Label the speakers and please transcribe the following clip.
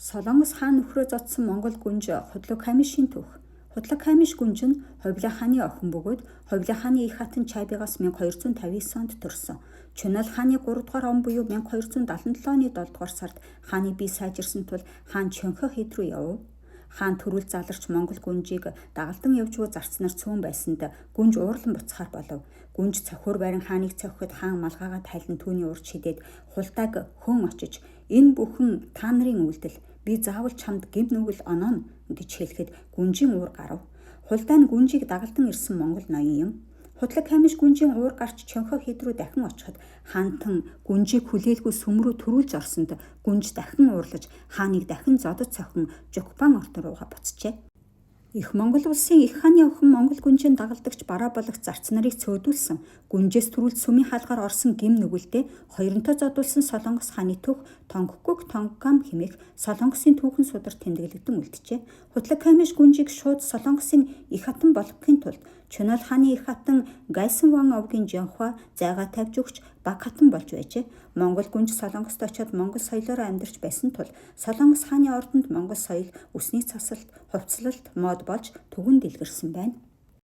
Speaker 1: Солонгос хаан нөхрөө зодсон монгол гүнж Худлаг Хамишийн түүх. Худлаг Хамиш гүнж нь Хувлай хааны охин бөгөөд Хувлай хааны их хатан Чайбигаас 1259 онд төрсөн. Чунал хааны 3 дугаар он буюу 1277 оны 7 дугаар сард хааны бие сайжирсан тул хаан Чонхо хэд рүү явв. Хаан төрүүл заларч монгол гүнжийг дагалдан явж буй зарцнаар цөөн байсанд гүнж уурлан буцахаар болов. Гүнж цохиур барин хааныг цохиход хаан малгайгаа тайлан түүний урд шидээд хулдааг хөөн очиж энэ бүхэн та нарын үйлдэл би заавал чамд гэм нүгэл онооно гэж хэлэхэд гүнжийн уур гарав. Хулдаа нь гүнжийг дагалдан ирсэн монгол ноён юм. Худлаг Хамиш гүнжийн уур гарч Чонхо хэд рүү дахин очиход хаантан гүнжийг хүлээлгүй сүм рүү төрүүлж орсонд гүнж дахин уурлаж хааныг дахин зодод цохин Жукпан ордон руугаа буцжээ. Их Монгол улсын их хааны охин монгол гүнжийн дагалдагч бараа болох зарц нарыг цөөдүүлсэн. Гүнжээс төрүүлж сүмийн хаалгаар орсон гэм нүгэлдээ хоёронтой зодуулсан Солонгос хааны түүх Тонгкүк Тонгкам хэмээх Солонгосын түүхэн сударт тэмдэглэгдэн үлджээ. Хутлаг Камиш гүнжийг шууд Солонгосын их хатан болгохын тулд Чунал хааны их хатан Гайсан ван овгийн Жонхва зайгаа тавьж өгч баг хатан болж байжээ. Монгол гүнж Солонгост очиод монгол соёлоороо амьдарч байсан тул Солонгос хааны ордонд монгол соёл, үсний цасалт, хувцлалт мод болж түгэн дэлгэрсэн байна.